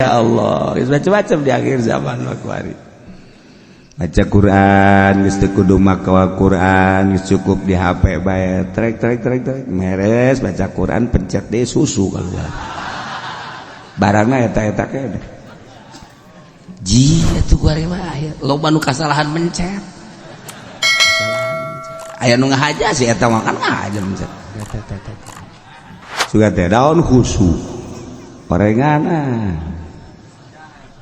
Allah, geus macam-macam di akhir zaman mah kuari. Baca Quran geus teu kudu maca Quran, geus cukup di HP bae, trek trek trek trek, meres baca Quran, pencet deh susu keluar. Barangna eta-eta keneh. Ji atuh kuari mah aya loba nu kasalahan mencet. Kasalahan mencet. Aya nu ngahaja sih eta mah, kan ngahaja mencet. Suka teh daun khusu. Orengan ah.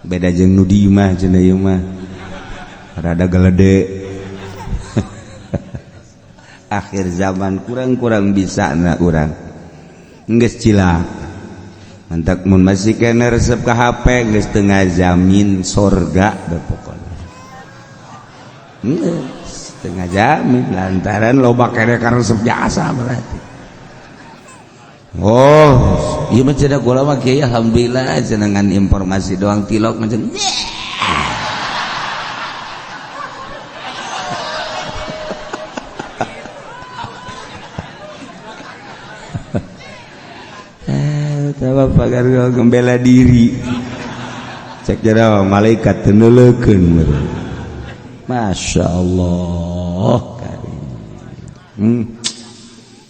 Beda jeung nu di imah cenah ieu mah. Rada gelede. Akhir zaman kurang-kurang bisa na urang. Geus cilaka. Mantak mun masih kena resep ka HP geus teu ngajamin sorga da pokona. Geus teu ngajamin lantaran loba keneh karesep jasa berarti. Oh, ieu mah cenah kula mah kiai, alhamdulillah cenah ngan informasi doang, tilok macam. Eh, tah pagar gembela diri. Cek jero malaikat teu neuleukeun meureun. Masya Allah.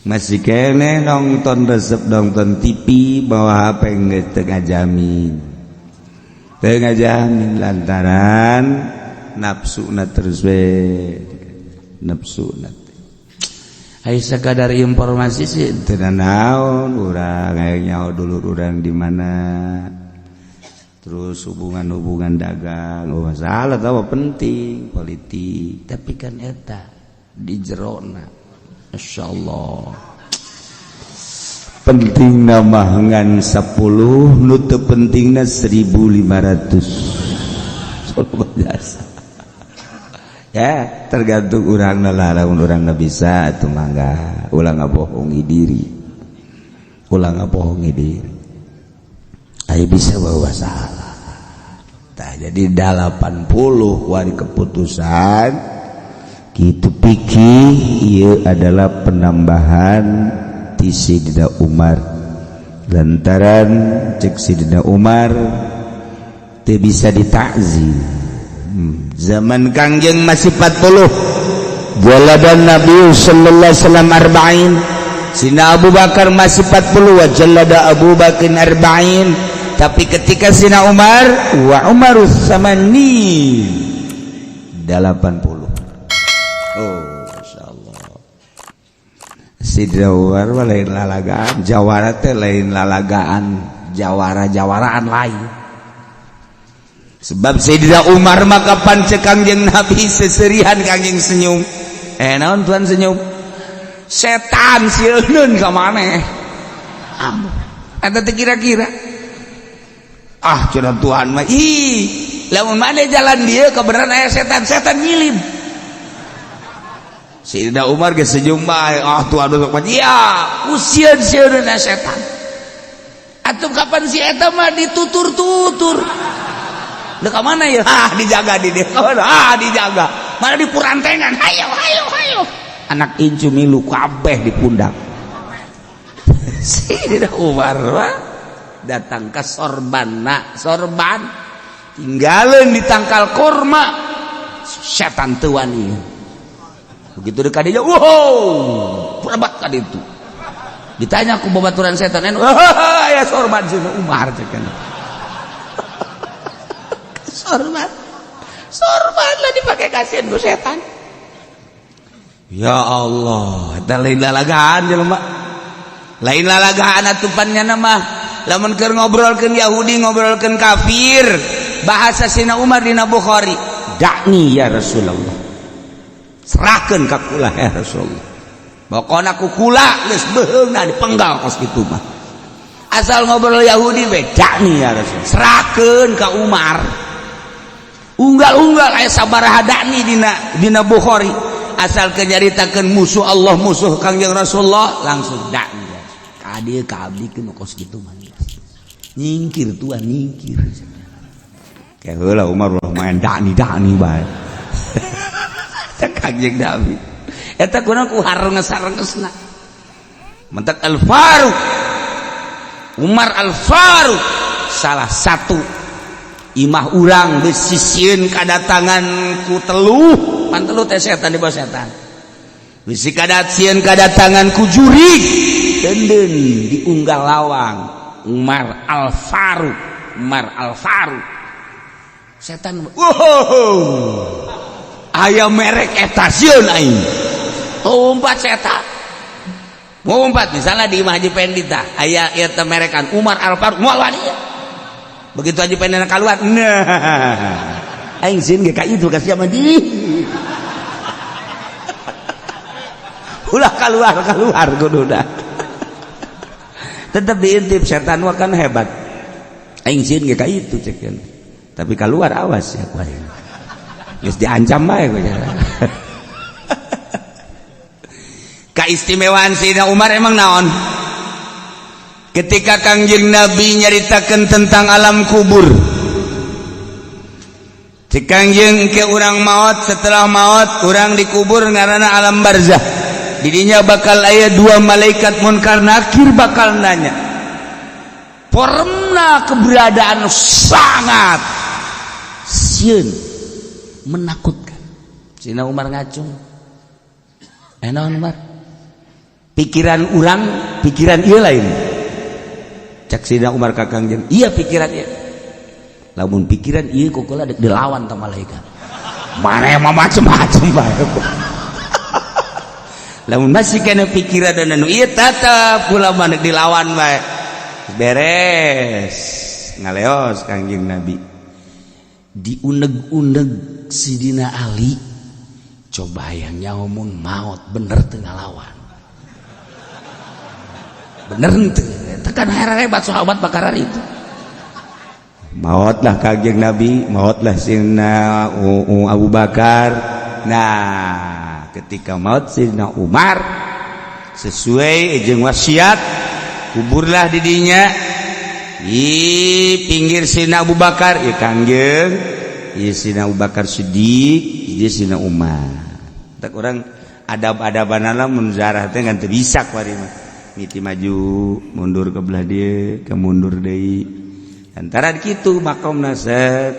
Masih kene nonton resep nonton TV bawa HP geus teu ngajamin. Teu ngajamin lantaran nafsuna terus we nafsuna. Ai sakadar informasi sih. Teu naon urang aya nyaho dulur urang di mana. Terus hubungan-hubungan dagang, oh masalah tahu penting politik, tapi kan eta di jerona. Masya Allah. Penting nama ngan 10 nu teu pentingna 1500 jasa. Ya, tergantung urang lah, lamun urang bisa atuh mangga, ulah ngabohongi diri. Ulah ngabohongi diri. Ayo bisa bawa salah. Tah jadi 80 wari keputusan gitu pikir ieu adalah penambahan ti Sidina Umar, lantaran cek Sidina Umar teu bisa ditakzir. Zaman Kangjeng masih 40, jaladan Nabi sallallahu alaihi wasallam arba'in, Sina Abu Bakar masih 40, wa jalada Abu Bakar arba'in, tapi ketika Sina Umar wa Umarus samani 80. Oh, Masya Allah. Sidina Umar mah lain lalagaan, jawara teh lain lalagaan, jawara-jawaraan lain. Sebab Sayyidina Umar mah kapan cek Kangjeng Nabi seserihan Kangjeng senyum. Eh, naon Tuhan senyum? Setan sieun ka maneh. Ambuh. Eta teh kira-kira. Ah, cenah Tuhan mah ih, lamun maneh jalan dieu kebenaran aya setan, setan nyilib. Sayyidina Umar geus senyum bae. Ah, Tuhan sok mah iya, usieun-sieun setan. Atuh kapan si eta mah ditutur-tutur. Dek ka mana ya? Ah, dijaga di dia. Ah, dijaga. Mana di purantengan. Hayo, hayo, hayo. Anak incu milu kabeh di pundak. Sayyidina Umar mah datang ke sorbanna, sorban tinggalin di tangkal kurma, setan teu wani. Begitu dekat dia, wow, berebat ka ditu. Ditanya ku babaturan setan, "Wah, ya sorban Sayyidina Umar," cek. Sorban. Sorban lah dipakai kasihan ku setan. Ya Allah, eta lain lalagaan jelema. Lain lalagaan atupannya nama. Lamun keur ngobrolkeun Yahudi, ngobrolkeun kafir, bahasa Sina Umar dina Bukhari, "Dakni ya Rasulullah." Serahkeun ka kula ya Rasulullah. Pokona ku kula geus beuheungna dipenggal kos kitu mah. Asal ngobrol Yahudi we, "Dakni ya Rasulullah." Serahkeun ka Umar. Unggal-unggal aya sabaraha dakni dina Bukhari. Asal kenyaritakeun musuh Allah, musuh Kangjeng Rasulullah, langsung dakni. Ka dieu ka abdi kos kitu mah. Nyingkir tuan, nyingkir. Kayak heula Umar ulah main dakni dakni bae. Cek Kangjeng Nabi. Eta kuna ku harenges-harengesna. Mentak Al Faruq. Umar Al Faruq salah satu Imah urang bisi sieun kadatangan ku teluh, pan teluh teh setan di bawah setan. Bisi kadat sieun kadatangan ku jurig. Denden diunggal lawang Umar Al-Faruq, Umar Al-Faruq. Setan, wow, aya merek eta sieun aing. Umpat setan. Ngumpat misalnya di Imah Haji Pendi tah aya ieu teh merekan Umar Al-Faruq moal wani. Begitu Haji Pendi keluar, nah aing sieun ge ka itu ka sia mah di. Ulah keluar kudu dah. Tetep diintip setan mah kan hebat. Aing sieun ge ka itu cek. Tapi keluar awas ya ku aing. Geus diancam bae ku. Keistimewaan Sayyidina Umar emang naon? Ketika Kangjeng Nabi nyaritakan tentang alam kubur, cek Kangjeng ke urang maot, setelah maot urang dikubur ngaranna alam barzah. Didinya bakal aya dua malaikat munkar nakir bakal nanya. Formna keberadaan sangat sieun, menakutkan. Sayyidina Umar ngacung. Naon Umar? Pikiran urang, pikiran ieu lain. Cek Sayyidina Umar ka Kangjeng, iya pikiran ieu. Lamun pikiran ieu kukula dek dilawan ta malaikat. Mana mah macem-macem bae. Lamun masih kena pikiran dan anu ieu tetep kula mah dek dilawan bae. Beres. Ngaleos Kangjeng Nabi. Diuneg-uneg Sidina Ali. Coba hayang nyaho mun maot bener teu ngalawan. Bener teu? Tekan hebat sahabat bakaran itu. Maotlah Kangjeng Nabi, maotlah Sidina Abu Bakar. Nah, ketika maot Sidina Umar sesuai jeung wasiat, kuburlah didinya di pinggir Sidina Abu Bakar, ya Kangjeng, ya Sidina Abu Bakar Siddiq, ya Sidina Umar. Tak orang adab-adaban mun zarah teh ngan teu bisa kuari mah. Miti maju mundur ke belah dia ke mundur deui antara kitu makomna set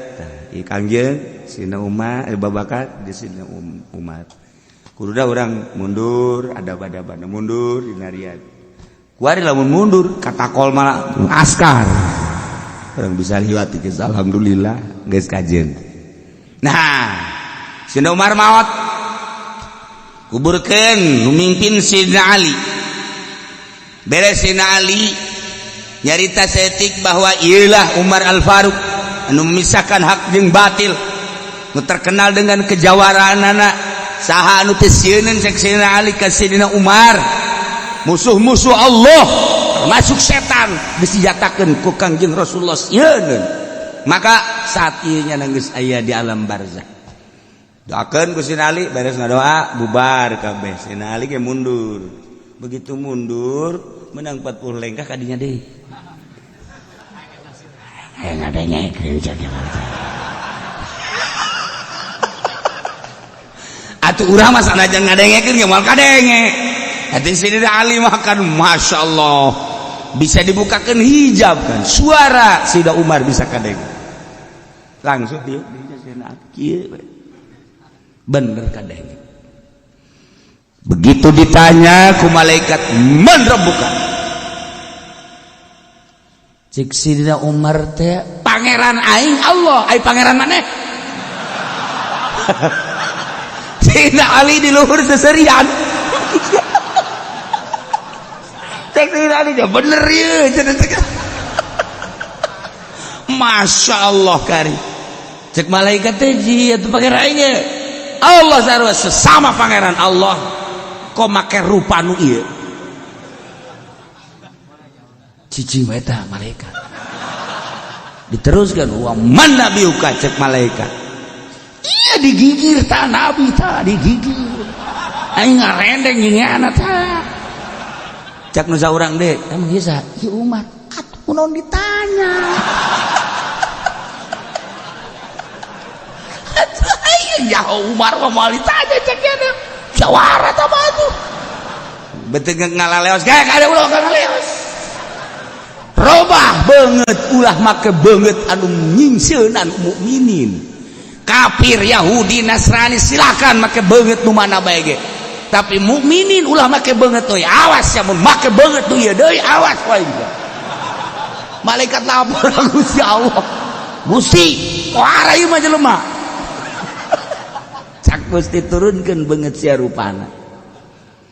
ieu Kangjeng Sidina Umar, Abu Bakar di Sidina Umar. Kudu urang mundur adab-adaban mundur dina riad. Kuari lamun mundur katakol malah askar. Urang bisa liwat geus alhamdulillah geus kajeun. Nah, Sidina Umar maot kuburkeun nu mimpin Sidina Ali. Beres Sidina Ali nyarita setik bahwa ialah Umar Al-Faruq anu memisahkan hak jeung batil, nu terkenal dengan kejawaraanana. Saha anu teu sieuneun cek Sidina Ali ka Sidina Umar, musuh-musuh Allah termasuk setan disenjatakeun ku Kangjeng Rasulullah sieuneun. Maka saat ieu nya geus aya di alam barzah. Doakeun ku Sidina Ali, beres ngadoa bubar kabeh. Sidina Ali ge mundur. Begitu mundur menang 40 lengkah kadinya deui. Hayang ngadengekeun cek atuh urang mah sanajan ngadengekeun ge moal kadenge. Hati Sidina Ali mah kan Masya Allah bisa dibukakan hijab kan suara Sidina Umar bisa kadenge. Langsung dia Sidina Ali bener kadenge. Begitu ditanya ku malaikat man rabbuka, cek Sidina Umar teh pangeran aing Allah, ai pangeran maneh? Sidina Ali di luhur seserian. Cek Sidina Ali bener ieu. Masya Allah kari. Cek malaikat teh ji atuh pangeran aing Allah sarua sesama pangeran Allah kok make rupa nu ieu. Cicing wae tah malaikat. Diteruskan wa man nabiyuka cek malaikat. Iya digigir tah nabi tah digigir. Aing ngarendeng nyeungeuna tah. Cek nu saurang deui, emang ieu saha? Ieu Umar. Atuh kunaon ditanya. Atuh aing ya Umar mah moal ditanya cek nya. Jawara tah mah atuh. Betul ngalaleos, kayak ada ulah ngalaleos. Robah beungeut, ulah make beungeut anu nyingsieunan mukminin. Kafir, Yahudi, Nasrani silakan make beungeut nu mana bae ge, tapi mukminin ulah make beungeut euy. Awas ya mun make beungeut nu ieu deui, awas wae. Malaikat lapor Gusti Allah, "Gusti, wah, ieu mah jelema." Cak Gusti, "Turunkeun beungeut sia rupana."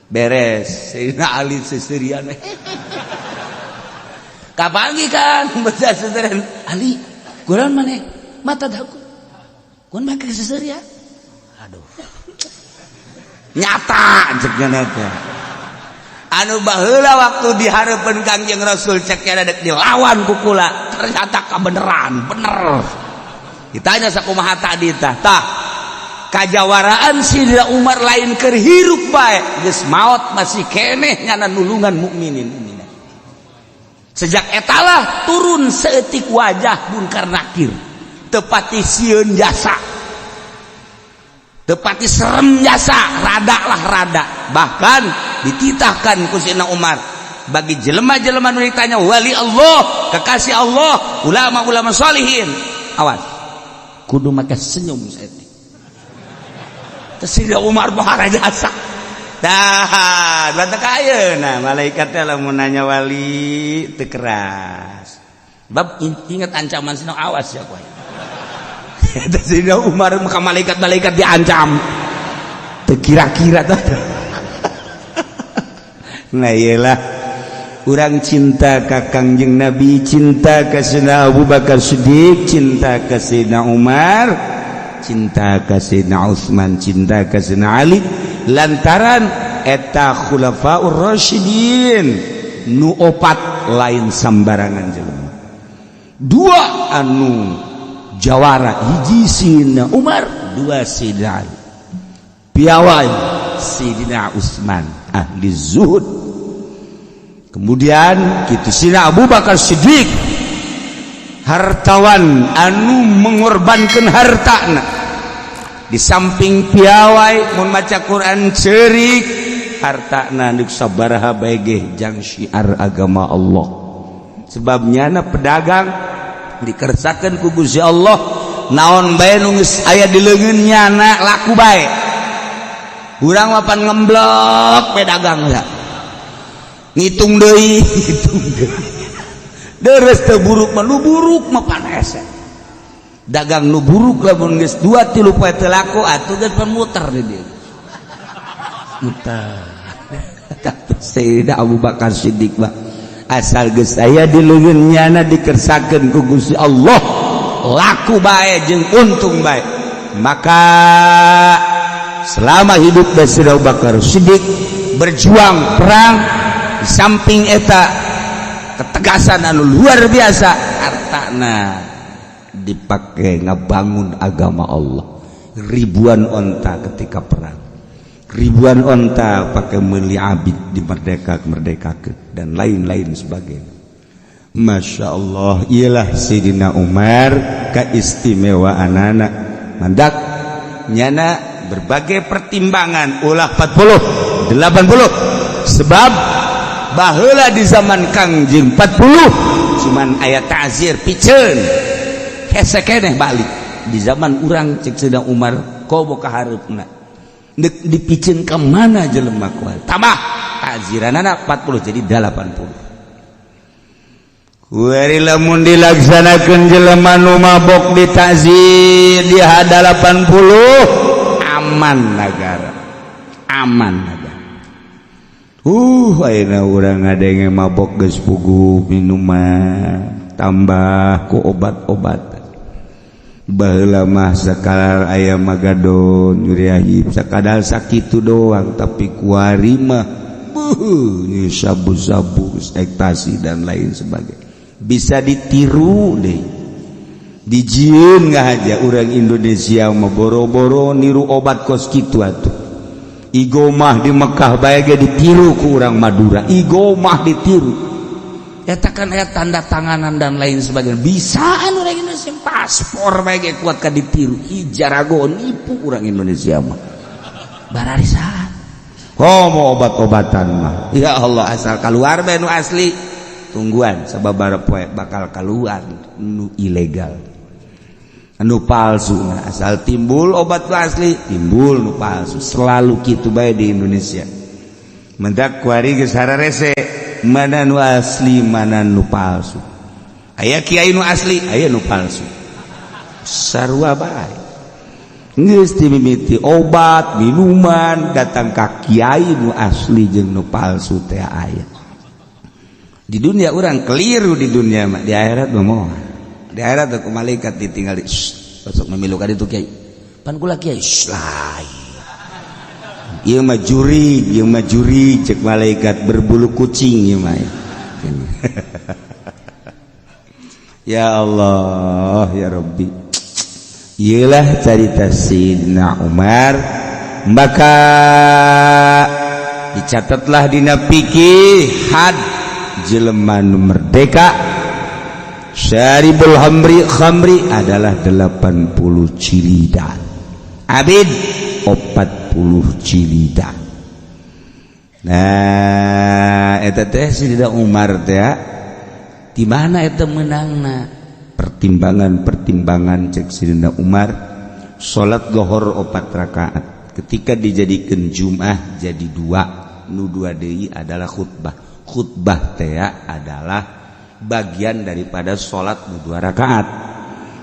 Beres, Sayyidina Ali seserian kapanggih kan bocah seserian. "Ali, kunaon maneh mata daku kun make seserian?" "Aduh, nyata," cek teh. Anu baheula waktu dihareupeun Kangjeng Rasul, cek dek dilawan ku kula, ternyata kebenaran bener. Ditanya, "Sakumaha tadi?" Tah tah kajawaraan Sidina Umar, lain keur hirup bae, geus maot masih keneh nyana nulungan mukminin mukminah. Sejak etalah turun seetik wajah Munkar Nakir, tepati sieun jasa, tepati serem jasa, rada lah rada. Bahkan dititahkan ku Sidina Umar bagi jelema-jelema nu ditanya wali Allah, kekasih Allah, ulama-ulama salihin, awas, kudu make senyum saeutik. Sidina Umar bahara jasa. Dah, batak ayeuna malaikat teh lamun nanya wali teu keras. Bab ingat ancaman sina, awas ya kowe. Sidina Umar maka malaikat-malaikat diancam. Teu kira-kira tah. Nah, iyalah urang cinta ka Kangjeng Nabi, cinta ka Sayyidina Abu Bakar Siddiq, cinta ka Sayyidina Umar, cinta ka Sayyidina Utsman, cinta ka Sayyidina Ali, lantaran eta khulafaur rasyidin nu opat lain sambarangan jelema. Dua anu jawara, hiji Sayyidina Umar, dua Sayyidina Ali piawai, Sayyidina Utsman ahli zuhud, kemudian kitu Sayyidina Abu Bakar Siddiq hartawan anu mengorbankan hartana. Di samping piawai mun maca Quran cerik, hartana nu sabaraha bae ge jang syiar agama Allah, sebabnya na pedagang dikersakeun ku Gusti Allah, naon bae nu geus aya di leungeun nyana laku bae. Urang mah pan ngemblok pedagang ya, ngitung deui, ngitung deui, deres teu buruk mah. Nu buruk mah pan hese dagang. Nu buruk lamun geus dua tilu poe teu laku atuh geus pan muter di dieu, muter. Tapi Sayyidina Abu Bakar Siddiq mah asal geus aya di leungeun nyana dikersakeun ku Gusti Allah laku bae jeung untung bae. Maka selama hidup Sayyidina Abu Bakar Siddiq berjuang perang, di samping eta ketegasan anu luar biasa, hartana dipakai ngebangun agama Allah. Ribuan onta ketika perang, ribuan onta pakai meli abid di merdeka merdeka dan lain-lain sebagainya. Masya Allah, ialah Sayyidina Umar keistimewaan anak mandak nyana berbagai pertimbangan ulah 40 80, sebab baheula di zaman Kangjeng 40 cuman aya ta'zir piceun hese keneh. Balik di zaman urang, cek Sayyidina Umar, komo ka hareupna deuk dipiceun ka mana jelema kuat, tambah ta'ziranana 40 jadi 80. Kuari lamun dilaksanakeun jelema nu mabok ditazir di 80, aman negara, aman negara. Ayeuna urang ngadenge mabok geus puguh minuman tambah ku obat-obat. Baheula mah sakadar aya magadon nyuriahib, sakadar sakitu doang, tapi kuari mah beuh, sabu-sabu, ekstasi dan lain sebagainya bisa ditiru deh, dijieun nggak aja. Orang Indonesia mah boro-boro niru obat kos kitu atuh. Igomah di Mekah bae ge ditiru ku urang Madura, igomah ditiru. Eta kan aya tanda tanganan dan lain sebagainya, bisa anu orang Indonesia paspor bae ge kuat ka ditiru. Ijarago nipu urang Indonesia mah bararisan. Oh, mau obat-obatan mah ya Allah, asal keluar bae nu asli. Tungguan sababaraha poe bakal keluar nu ilegal, nu palsu. Asal timbul obat nu asli, timbul nu palsu. Selalu kitu bae di Indonesia. Mendak kuari geus hararese mana nu asli, mana nu palsu. Aya kiai nu asli, aya nu palsu, sarua bae. Geus dimimiti obat minuman datang ka kiai, nu asli jeung nu palsu teh aya. Di dunia orang keliru, di dunia mah, di akhirat mah moal. Di akhirat tuh malaikat ditinggal di sok memilu ka ditu, "Kiai, pan kula kiai." Lain, ieu mah jurig, ieu mah jurig, cek malaikat, berbulu kucing ieu mah. Ya Allah, ya Rabbi. Iyalah carita Sayyidina Umar. Maka dicatatlah dina fikih, had jelema nu merdeka syaribul khamri khamri adalah 80 jilidan, abid 40 jilidan. Nah, eta teh Sayyidina Umar teh di mana eta menangna? Pertimbangan-pertimbangan cek Sayyidina Umar, salat lohor 4 rakaat ketika dijadikan Jum'ah jadi dua, nu dua deui adalah khutbah. Khutbah teh adalah bagian daripada salat nu 2 rakaat.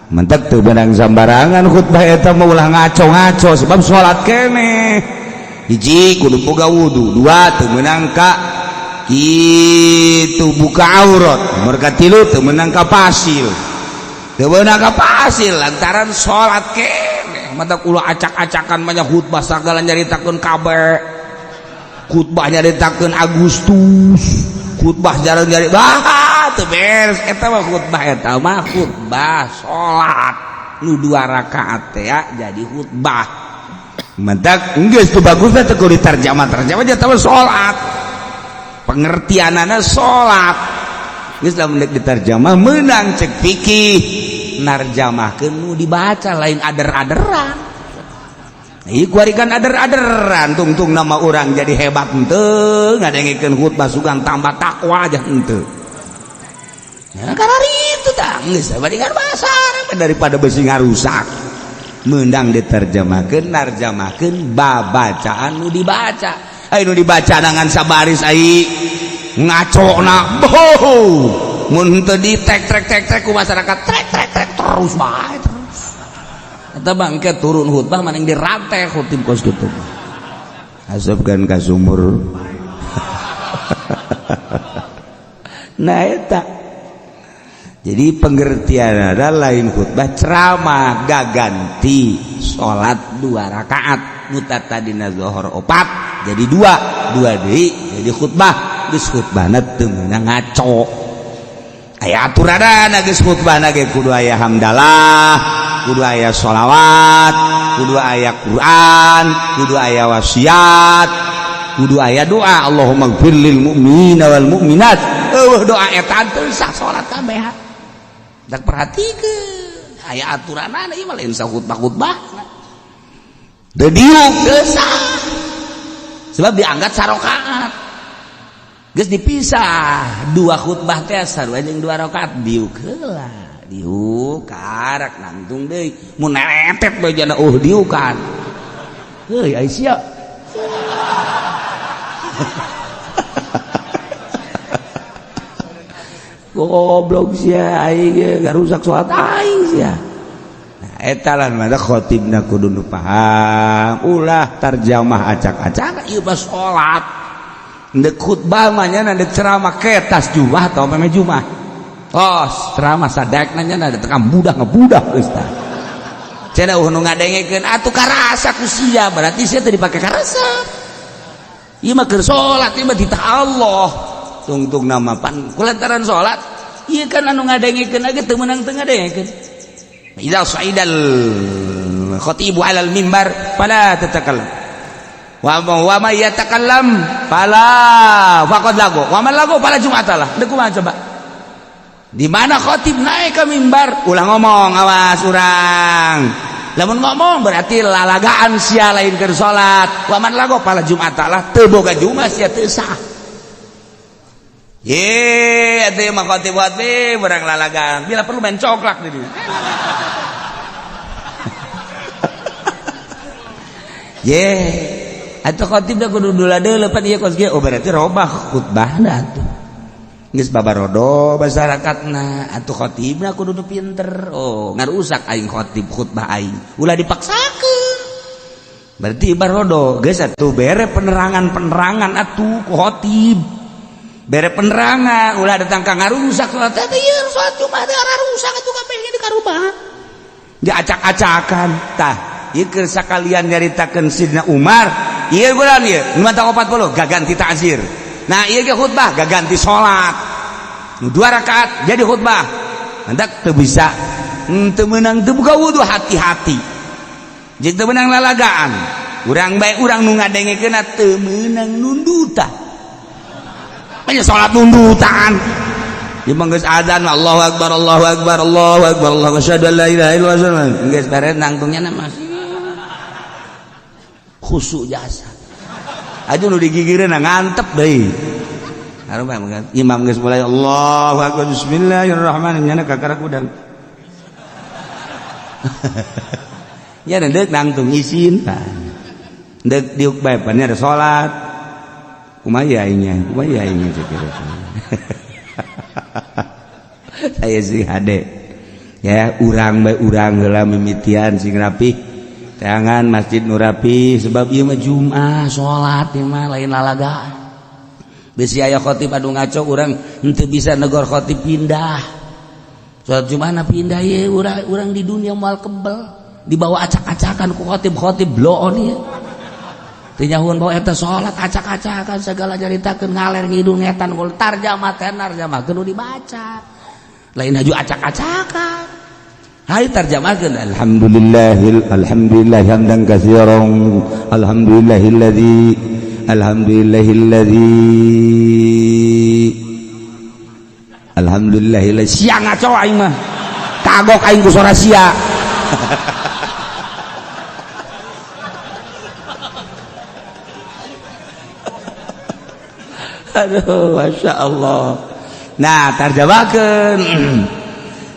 Mentek teu beunang sambarangan khutbah eta mah, ulah ngaco-ngaco, sebab salat keneh. Hiji, kudu boga wudu. Dua, teu meunang ka kitu buka aurat. Nomor katilu, teu meunang ka pasil, teu meunang ka pasil lantaran salat keneh. Mata ulah acak-acakan banyak khutbah, sagala nyaritakeun kabeh, khutbah nyaritakeun Agustus, khutbah jarang nyari bah teu beres eta mah. Khutbah eta mah khutbah salat nu 2 rakaat teh jadi khutbah. Mentak geus teu bagus teh kudu diterjemah terjemah, jadi mah salat, pengertianana salat. Geus lamun deuk diterjemah meunang cek fikih, narjamahkeun nu dibaca, lain ader-aderan. Ieu kuari kan ader-aderan, tungtung nama orang jadi hebat henteu, ngadengikeun khutbah sugan tambah takwa aja henteu. Ya karena itu tah geus bandingan bahasa Arab daripada besi ngarusak. Meunang diterjemahkeun, narjamahkeun babacaan nu dibaca. Ai nu dibaca dengan sabaris ai ngacona boh, mun henteu di tek trek tek trek ku masyarakat, trek trek trek terus bae terus. Eta bangke turun khutbah maning dirantai khutib kos kitu. Asupkeun ka sumur. Nah eta. Jadi pengertian ada lain khutbah ceramah gaganti salat 2 rakaat nu tadina zuhur 4 jadi 2, 2 deui jadi khutbah. Geus khutbahna teu meunang ngaco. Aya aturanana, geus khutbahna ge kudu aya hamdalah, kudu aya sholawat, kudu aya Quran, kudu aya wasiat, kudu aya doa Allahumma gfir lil mu'minina wal mu'minat. Eueuh doa eta teu sah salat kabeh. Dak perhatikeun aya aturanana, ieu mah lain khutbah-khutbah. Teu diuk teu sah. Sebab dianggap sarokaat. Geus dipisah dua khutbah teh sarua jeung 2 rakaat, diuk heula. Diuk karak nangtung deui, mun neretet bae jana diukan. Heuy ai sia. Goblok sia, aing ge garusak salat aing sia. Nah eta lah mah khotibna kudu nu paham, ulah tarjamah acak-acak ieu mah salat. Ndek khutbah mah nya ndek ceramah ketas Jumat atau meme Jumat. Oh, ceramah sadekna nya da tekang budak ngebudak geus tah. Cenah eueuh nu ngadengekeun atuh karasa ku sia, berarti sia teu dipake karasa. Ieu mah keur salat, ieu mah titah Allah. Tungtung nama pan kulantaran salat, ieu kan anu ngadengekeun ge teu meunang teu ngadengekeun. Idza sa'idal khatibu 'alal mimbar fala tatakallam. Wa ma yatakallam fala faqad lagu. Wa man lagu fala jum'atalah. Deuk kumaha coba? Di mana khotib naik ke mimbar, ulah ngomong, awas urang. Lamun ngomong berarti lalagaan sia, lain keur salat. Wa man lagu fala jum'atalah, teu boga jumat sia, teu sah. Ye, atuh mah khotib-khotib urang lalagan. Bila perlu main coklak di dieu. Ye, atuh khotib da kudu dula deuleu pan ieu kos kieu. Oh berarti robah khutbahna atuh. Geus babarodo masyarakatna, atuh khotibna kudu nu pinter. Oh, ngarusak aing khotib khutbah aing. Ulah dipaksakeun. Berarti barodo geus atuh bere penerangan-penerangan atuh ku khotib. Bere penerangan ulah datang ka ngarusak salat teh ieu salat Jumat teh rusak atuh kabeh ge dikarubah. Diacak-acakan tah ieu keur sakalian nyaritakeun Sidna Umar ieu bulan ieu nu mata 40 gaganti ta'zir. Nah ieu ge khutbah gaganti salat. Nu 2 rakaat jadi khutbah. Hendak teu bisa teu meunang teu buka wudu hati-hati. Jeung teu meunang lalagaan. Urang bae urang nu ngadengekeunna teu meunang nundutan. Banyak sholat nundutan. Imam geus adzan Allahu akbar Allahu akbar Allahu akbar Allahu asyhadu an la ilaha illallah. Geus beres nangtungnya na masih khusyuk jasa. Aduh nu digigireun ngantep deui. Harum imam geus mulai Allahu akbar bismillahirrahmanirrahim nyana kakara kudang. Ya deuk nangtung isin tah. Deuk diuk bae pan ada salat. Kumaha aingnya, kumaha aingnya cek. Saya sih hade. Ya urang bae urang heula mimitian sing rapi. Tangan masjid nu rapi sebab ieu mah Jumat salat ieu mah lain lalagaan. Bisi aya khotib anu ngaco urang henteu bisa negor khotib pindah. Salat Jumat na pindah ieu urang di dunia moal kebel dibawa acak-acakan ku khotib-khotib bloon ieu. Teu nyahuan bawa eta salat acak-acakan segala nyaritakeun ngaler ngidul ngetan gol tarjamah teh tarjamahkeun nu dibaca. Lain haju acak-acakan. Hai tarjamahkeun alhamdulillahil alhamdulillah hamdan katsiran alhamdulillahilladzi alhamdulillahilladzi alhamdulillahilladzi sia ngaco aing mah. Kagok aing ku sora sia. Aduh, Masya Allah. Nah, terjemahkan.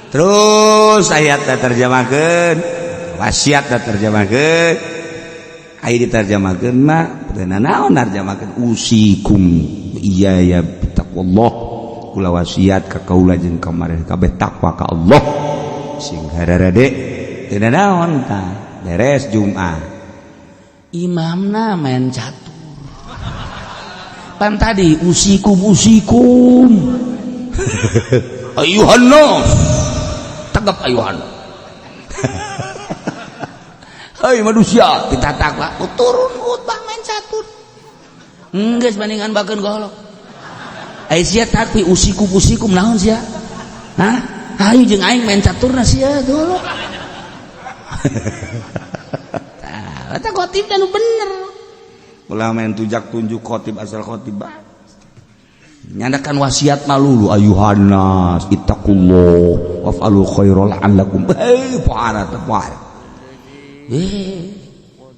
Terus ayat terjemahkan, wasiat terjemahkan. Ayat diterjemahkan mah, naon terjemahkan usikum iya ya taqwallah. Kula wasiat ka kaula jeung ka mareh kabeh takwa ka Allah. Sing hararade teu naon tah. Beres Jumat. Imamna main catur. Pan tadi usikum usikum ayuhan nas tegap ayuhan hai manusia kita takwa turun khutbah main catur geus bandingan bakeun golok ai sia takwi usikum usikum naon sia hah hayu jeung aing main caturna sia golok tah eta khotib nu bener. Ulah main tujak tunjuk khotib asal khotib nyandakan wasiat malulu ayuhan nas ittaqullah waf'alul khairal la'allakum pohara teh pohara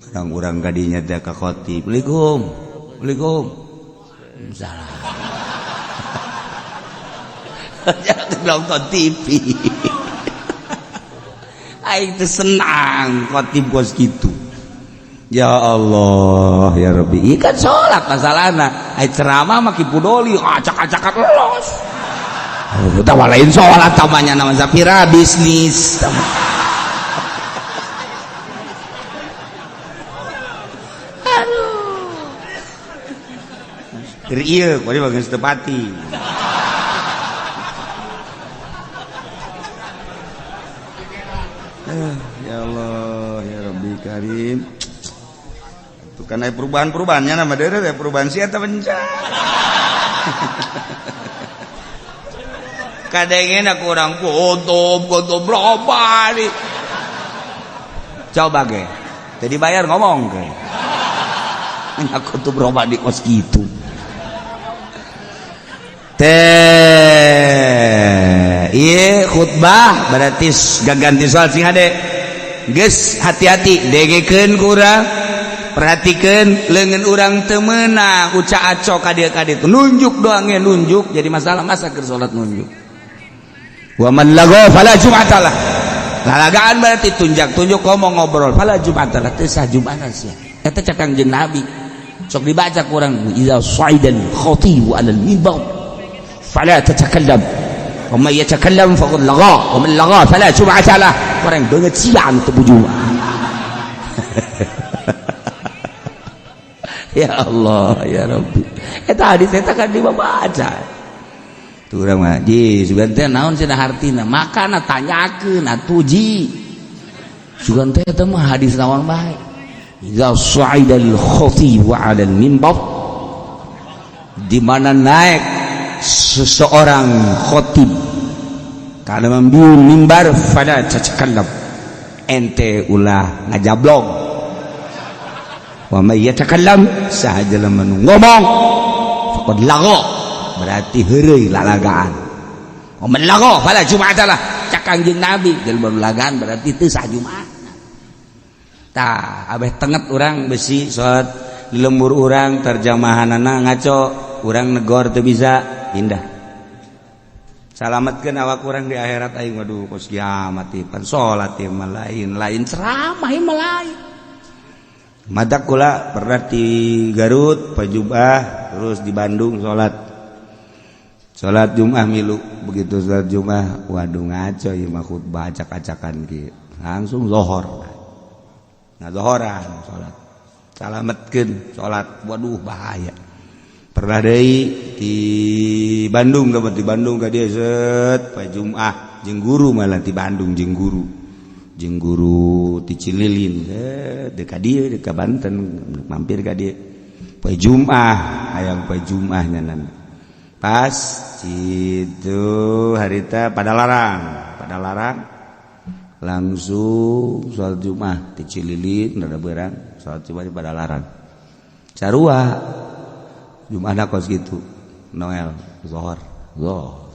urang-urang kadinya teh ka khotib Assalamualaikum Assalamualaikum salah jangan nonton TV aing teh senang khotib kos kitu. Ya Allah ya Rabbi ieu kan salat masalahna ai ceramah mah kipudoli acak-acakan los tah lain salat tamanya nama Zafira bisnis. Aduh keur ieu kuari bageus teu pati. Ya Allah ya Rabbi Karim. Karena perubahan-perubahannya nama dere perubahan sih atau bencana. Kadangnya aku orang kotob berapa nih? Coba ge, jadi bayar ngomong ge. Aku tuh berubah di kos gitu. Teh, iya khutbah berarti gak ganti soal sing ade. Geus hati-hati dengekeun kurang. Perhatikan lengan urang teu meunang uca aco ka dieu ka ditu, nunjuk doang ya, nunjuk jadi masalah. Masa keur salat nunjuk? Wa man lagha fala jum'ata lah. Lalagaan berarti tunjak tunjuk, ngomong ngobrol, fala jum'ata lah, teu sah jum'atan sia. Eta cek Kangjeng Nabi, sok dibaca kurang, idza sa'idal khatibu 'ala al-mimbar fala tatakallam wa man yatakallam faqad lagha wa man lagha fala jum'ata lah. Kurang banget sia anu teu jumat. Ya Allah ya Rabbi, eta hadis eta kan dibaca tuh urang mah ji sugan teh naon cenah hartina, makana tanyakeun atuh ji sugan teh eta mah hadis naon bae. Idza sa'idal khatib 'ala al-mimbar, di mana naik seseorang khatib kana membiun mimbar, fala tatakallam, ente ulah ngajablog, wa may yatakallam, saha jelema nu ngomong, faqad lagha, berarti heureuy lalagaan, wa man lagha fala jum'ata lah. Cak Kangjeng Nabi, jelema nu lalagaan berarti teu sah Jumat. Tah abeh tenget urang besi salat di lembur urang terjemahanana ngaco, urang negor teu bisa pindah. Salametkeun awak urang di akhirat aing. Waduh, kos kiamat ieu pan salat ieu mah lain, lain ceramah ieu mah lain. Madak kula pernah di Garut Pajubah, terus di Bandung salat salat Jumat milu. Begitu salat Jumat, waduh, ngaco ieu mah khutbah acak-acakan kieu. Langsung zohor, nah zohoran salat, salametkeun salat, waduh, bahaya. Pernah deui di Bandung, di Bandung ka dieu set Jumat jeung guru, malah di Bandung jeung guru, jeung guru ti Cililin deka dieu, deka Banten, mampir ka dieu poe Jumat, hayang poe Jumat nyanan pas itu harita pada larang, pada larang langsung sholat Jumat di Cililin, rada berang sholat Jumat di pada larang, sarua Jumat kos gitu Noel zohor zohor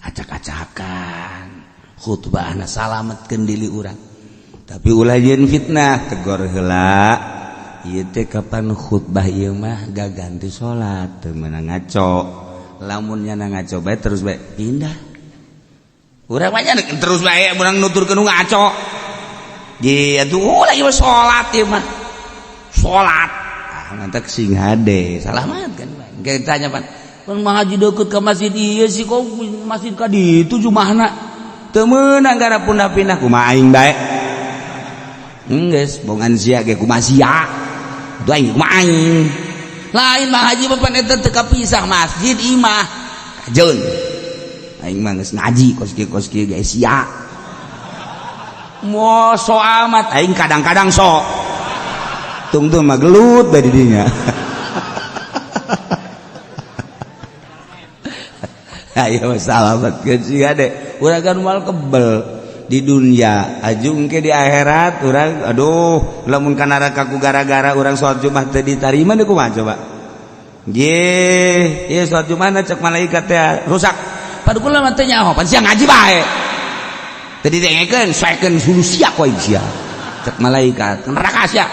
acak-acakan khutbahna. Salametkeun diri urang, tapi ulah jeung fitnah, tegor heula ieu teh. Kapan khutbah ieu mah gaganti salat teu meunang ngaco. Lamun nyana ngaco bae, terus bae pindah. Urang mah terus bae urang nuturkeun nu ngaco. Ji atuh ulah ieu salat, ieu mah salat. Ah, mantak sing hade salamat kan. Kayak tanya pan pan ngaji deket ke masjid ieu sih, kok masjid ka ditu jumahna teu meunang gara pindah-pindah. Kumaha aing bae geus bongan sia ge, kumaha sia atuh aing, kumaha aing lain mah haji mah pan eta teu kapisah masjid imah kajeun. Aing mah geus ngaji kos kieu kos kieu ge sia mo so amat aing kadang-kadang sok tungtung mah gelut bae di dinya. Ayo salamet sia deh, urang kan moal kebel di dunia ajung ke di akhirat urang. Aduh, lamun ka neraka ku gara-gara urang salat Jumat teu ditarima deui, kumaha coba? Nggih, ieu salat Jumat cek malaikat teh rusak. Padu kula mah teu nyaho, pan sia ngaji bae. Teu didengekeun, saekeun hulu sia ku aing sia. Cek malaikat, neraka sia.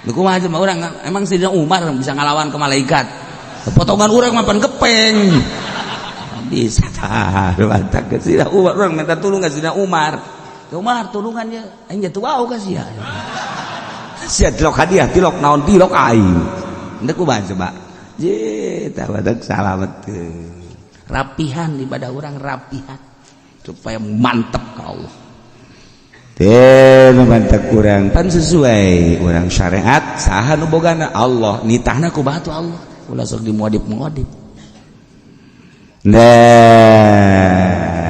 Deui kumaha coba urang? Emang Sayyidina Umar bisa ngalawan ke malaikat? Potongan urang mah pan gepeng. Bisa tah, mantap ke Sayyidina Umar, urang minta tulung ke Sayyidina Umar. Umar tulungannya, aing jatuh wau ka sia. Sia tilok hadiah, tilok naon, tilok aing. Henteu kumaha coba? Je, tah badak salametkeun. Rapihan ibadah urang, rapihan supaya mantep ke Allah. Teh mantap kurang pan sesuai urang syariat, saha nu bogana? Allah. Nitahna ku batu Allah, ulah sok dimuadib-muadib. Nah,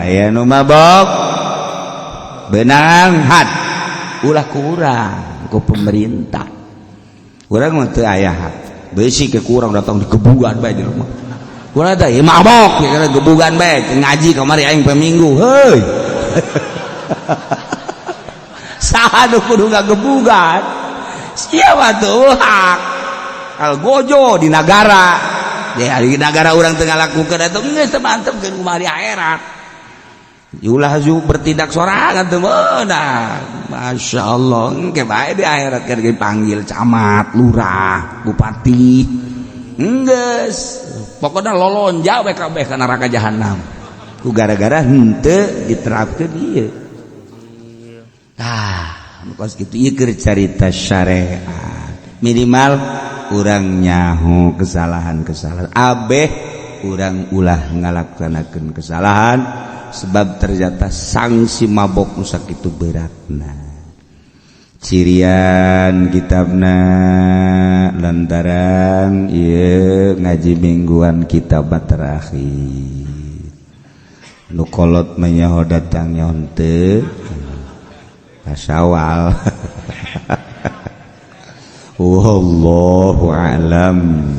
ya nu mabok benang had ulah kurang ku pemerintah. Urang mah teu aya hak besi ke kurang datang digebugan bae di rumah. Kurang teh ieu mabok ya gebugan bae, ngaji kamari aing pe minggu heuy. Saha nu kudu ngagebugan? Siapa tuh hak al gojo di nagara? Ya di negara urang tengah lakukan atau geus teu mantepkeun kumaha di akhirat. Ulah ju bertindak sorangan teu meunang. Masya Allah, engke bae di akhirat kan dipanggil camat, lurah, bupati. Enggeus, pokoknya lolonja we kabeh ka neraka jahanam ku gara-gara henteu diterapkeun ieu. Tah, kos kitu ieu keur carita syariat. Minimal urang nyaho kesalahan-kesalahan, abeh urang ulah ngalaksanakeun kesalahan, sebab ternyata sanksi mabok nu sakitu beratna. Cirian kitabna, lantaran ieu ngaji mingguan kitab terakhir, nu kolot menyaho datang henteu kasawal. Wallahu a'lam.